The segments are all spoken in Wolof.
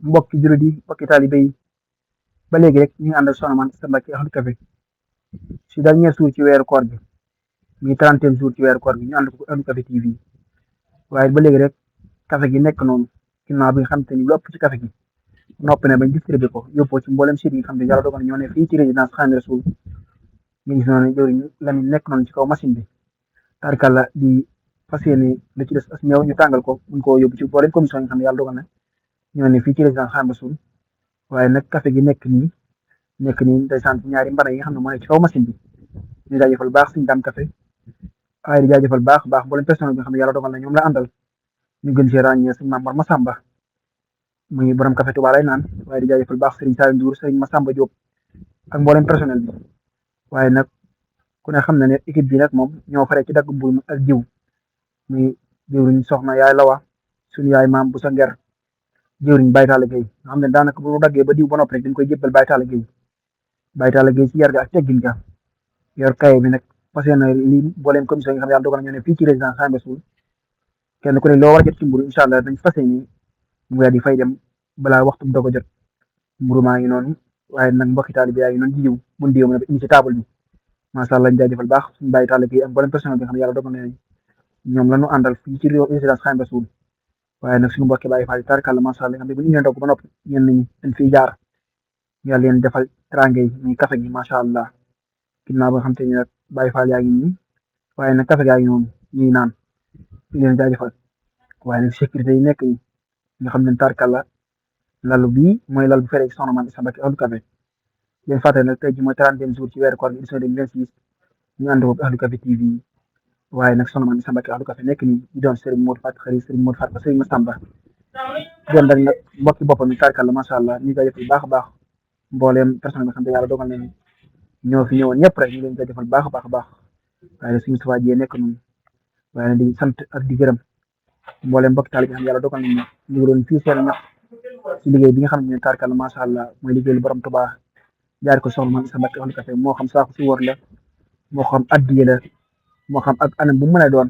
mbokki jullit yi mbokki taalibe yi ba léegi rek ñu ngi ànd ak Soxna Maam Asta Mbacké Ahlu Café si dernier jour ci weeru koor gi muy 30e jour ci weeru koor gi ñu ànd ko Ahlu Café TV waaye ba léegi rek café gi nekk noonu ginnaaw bi nga xam te ni lu ëpp ci café gi noppi na bañ distribué ko yóbboo ci mboolem site yi nga xam ne yàlla dogal na ñoo ne fii ci résidence Xaadimu Rasuul ñu gis noonu jëwriñ Lamin nekk noonu ci kaw machine bi tarkalla di fas yéene la ci des as ñëw ñu tàngal ko mun koo yóbbu ci mboolem commission yi nga xam ne yàlla dogal na ñoo ne fii ci résidence Xaadimu Rasuul waaye nag café gi nekk nii ndeysaan ci ñaari mbana yi nga xam ne moo nekk ci kaw machine bi ñu jaajëfal baax suñu daam café waaye di jaajëfal baax mboolem personnel bi nga xam ne yàlla dogal na ñoom la àndal ñu gën ci ràññee suñu Maam Mor Masamba muy borom café Touba lay naan waaye di jaajëfal baax Serigne Saliou Ndour Serigne Massamba Diop ak mboolem personnel bi waaye nag ku ne xam na ne équipe bi nag moom ñoo faree ci dagg mburu ak jiw muy jëwriñ soxna yaay lawa suñu yaay maam bu sa nger jëwriñ Baye Talla Gueye nga xam ne daanaka bu daggee ba diw ba noppi rek dañ koy jébbal Baye Talla Gueye ci yar ga ak teggin ga yor kaye bi nag fas yéene lii mbooleem commission yi nga xam ne yàlla dogal na ñoo ne fii ci résidence Xaadimu Rasuul kenn ku ne loo war a jot ci mburu incha allah dañ fas yéene mu weer di fay dem balaa waxtu bi doog a jot mburu maa ngi noonu waaye nag mbokki taalibe yaa ngi noonu di jiw mun diw mën a indi ci table bi macha allah ñu jaajëfal baax suñu Baye Talla Gueye ak mboolem personnel bi nga xam ne yàlla dogal na ñoom la ñu àndal fii ci résidence Xaadimu Rasuul waaye nag suñu mbokki Baye Fall tarkalla macha allah nga xam ne bu ñu indee ndog ba noppi ñenn ñi dañ fiy jaar yàlla leen defal trange yi muy café gi macha allah ginnaaw ba nga xam te ni nag Baye Fall yaa ngi nii waaye nag café gaa ngi noonu ñuy naan ñu leen jaajëfal waaye nag sécurité yi nekk yi nga xam ne tarkalla lalu bii mooy lal bu feree ci Soxna Maam Asta Mbacké Ahlu Café leen fàttali nag tey ji mooy 30e jour ci weeru koor gi édition 2026 ñu ànd ko Ahlu Café TV waaye nag Soxna Maam Asta Mbacké Ahlu Café nekk nii di doon Serigne Modou Fatou Khari Serigne Modou Fatou Serigne Massamba den dag nag mbokki boppam yi tarkalla macha allah ñu jaajëfal baax a baax mbooleem personnel bi xam ne yàlla dogal na ñoo fi ñëwoon ñëpp rek ñu leen jaajëfal baax a baax waaye nag suñu Moustapha Dieye nekk noonu waaye nag di sant ak di gërëm mbooleem mbokki taalibe bi xam ne yàlla dogal nañu ñu ngi doon fii seen ñax ci liggéey bi nga xam ne tarkalla macha allah mooy liggéey lu borom Tuubaa jaar ko Soxna Maam Asta Mbacké Ahlu Café moo xam saako si wóor la moo xam addiye la moo xam ak anam bu mu mën a doon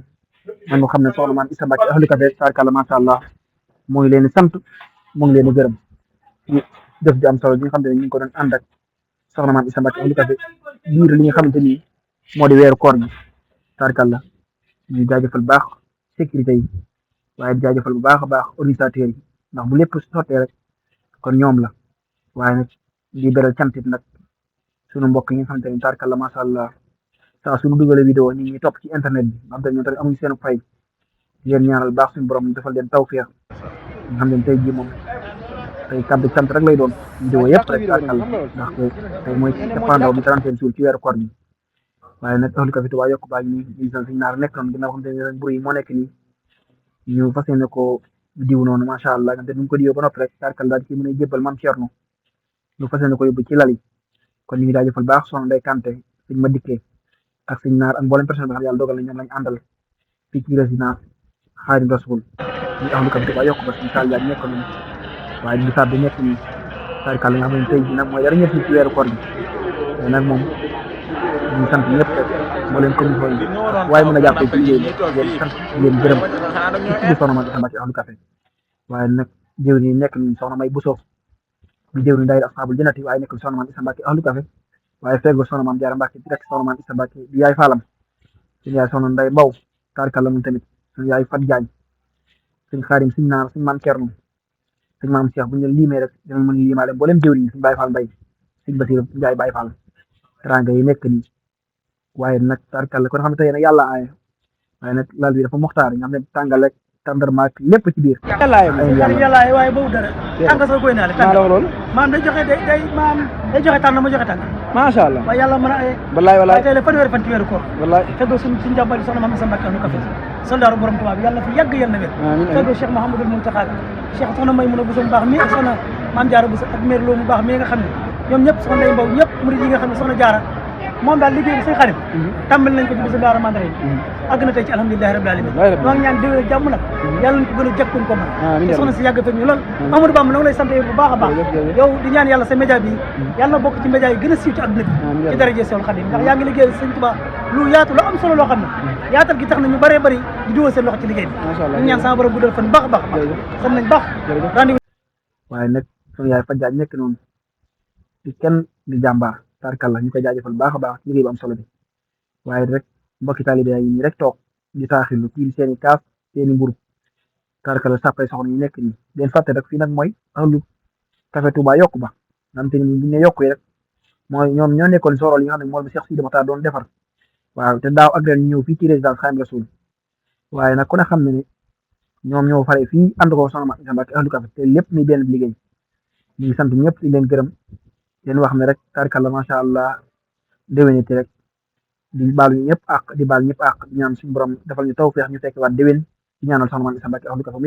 man moo xam ne Soxna Maam Asta Mbacké Ahlu Café tarkalla macha allah moo ngi leen di sant moo ngi leen di gërëm def di am solo bi nga xam ne ñu ngi ko doon ànd ak Soxna Maam Asta Mbacké Ahlu Café biir li nga xamante ni moo di weeru koor gi tarkalla ñu jaajëfal baax sécurité yi waaye di jaajëfal bu baax a baax organisateurs yi ndax bu lépp sottee rek kon ñoom la waaye nag di beral cantit nag sunu mbokk yi nga xamante ni tarkalla macha allah saa suñu dugalee vidéo ñu ngi topp ci internet bi nga xam te ñoom tamit amuñu seen fay leen ñaanal baax suñu borom defal leen tawfeex nga xam ne tey jii moom tey kàddu sant rek lay doon vidéo yëpp rek tarkalla ndax tey mooy cappaandaw bi 30e jour ci weeru koor bi waaye nag Ahlu Café Touba yokk baa ngi nii suñu naar nekk noonu ginnaaw xam te ne mburu yi moo nekk nii ñu fas yéene ko diw noonu macha allah nga xam te ñu ko diwoo ba noppi rek tarkalla daal ci mën a jébbal Maam Cerno ñu fas yéene ko yóbbu ci lal yi kon ñu ngi jaajëfal baax soxna Ndeye Kanté sëñ ma dikkee ak sëñ naar ak mboolem personnel bi xam yàlla dogal na ñoom lañ àndal fii ci résidence Xaadimu Rasuul ñu Ahlu Café Touba yokk ba suñu saal yaa nekk noonu waaye di saat bi nekk nii tarkalla nga xam ne tey jii nag mooy dara ñett ci weeru koor gi te nag moom ñu sant ñëpp rek moo leen commission yi waaye mën a jàppee ci liggéey bi leen sant leen gërëm ci Soxna Maam Asta Mbacké Ahlu Café waaye nag jëwriñ yi nekk nii soxna May Bousso di jëwriñ daayira Ashaabul Jannati waaye nekk Soxna Maam Asta Mbacké Ahlu Café waaye feggoo Soxna Maam Jaara Mbacké direct Soxna Maam Asta Mbacké di yaay faalam suñu yaay soxna Ndey Mbaw tarkalla moom tamit suñu yaay Fat Jaañ suñu Xaadim suñu naar suñu Maam Cerno suñu Maam Cheikh bu ñu leen limee rek dinañ mën limaale mboolem jëwriñ suñu Baay Faal Mbay suñu Basiru Njaay Baay Faal teranga yi nekk nii waaye nag tarkalla kon xam ne tey nag yàlla aaye waaye nag lal bi dafa muxtaar nga xam ne tàngal rek tàndarma ak lépp ci biir yàlla waaye boobu dara tànga soo koy naale tànga loolu maam day joxe day joxe tànn ma joxe tànn macha allah waaye yàlla mën a aye wallaay tey la fanweeri fan ci weeru koor wallaay feggoo suñu jàmbaar yi Soxna Maam Asta Mbacké Ahlu Café soldaaru borom Tuubaa bi yàlla fi yàgg yàlla na wér feggoo Cheikh Mouhamadoul Mountakha Cheikh Soxna May Muna Bousso mu baax mi ak Soxna Maam Jaara Bousso ak mère Lo mu baax mi nga xam ne ñoom ñëpp Soxna Ndey Mbaw ñëpp murid yi nga xam ne Soxna Jaara moom daal liggéey bi say xarit tàmbali nañ ko ci bismillaahi rahmaani rahiim àgg na tey ci alhamdulillahi rabbil alamin maa ngi ñaan déwén jàmm nag yàlla nañ ko gën a jàkkuñ ko mën soxna si yàgg fekk ñu lool Amadou Bamba na ngi lay sant bu baax a baax yow di ñaan yàlla sa média bi yàlla na bokk ci média yi gën a siiw ci àdduna bi ci daraje Seexul Xadiim ndax yaa ngi liggéey Sëñ Tuubaa lu yaatu lu am solo loo xam ne yaatal gi tax na ñu bëree bëri di dugal seen loxo ci liggéey bi ñu ñaan sama borom guddal fan baax a baax sant nañ baax waaye nag sunu yaay fa jaaj nekk noonu di kenn di jàmbaar tarkal la ñu koy jaajëfal baax a baax ci liggéey bu am solo bi waaye rek mbokki taalibe yi nii rek toog di taaxirlu kii seeni kaas seeni mburu tarkal la sàppay soxna ñu nekk nii leen fàtte rek fii nag mooy ahlu café Touba yokku ba nga xam te ni bu ñu ne yokku yi rek mooy ñoom ñoo nekkoon sorol yi nga xam ne moom la Cheikh Sidi Makhtar doon defar waaw te daaw ak ren ñu ñëw fii ci résidence Khadim Rasoul waaye nag ku ne xam ne ne ñoom ñoo fare fii ànd ko soxna Mame Issa Mbacké ahlu café te lépp muy benn liggéey ñu ngi sant ñëpp di leen gërëm leen wax ne rek tarkal la macha allah déwéniti rek di baalu ñëpp ak di baal ñëpp ak di ñaan suñu borom defal ñu tawfeex ñu fekk waat déwén di ñaanal soxna Mame Issa Mbacké ahlu café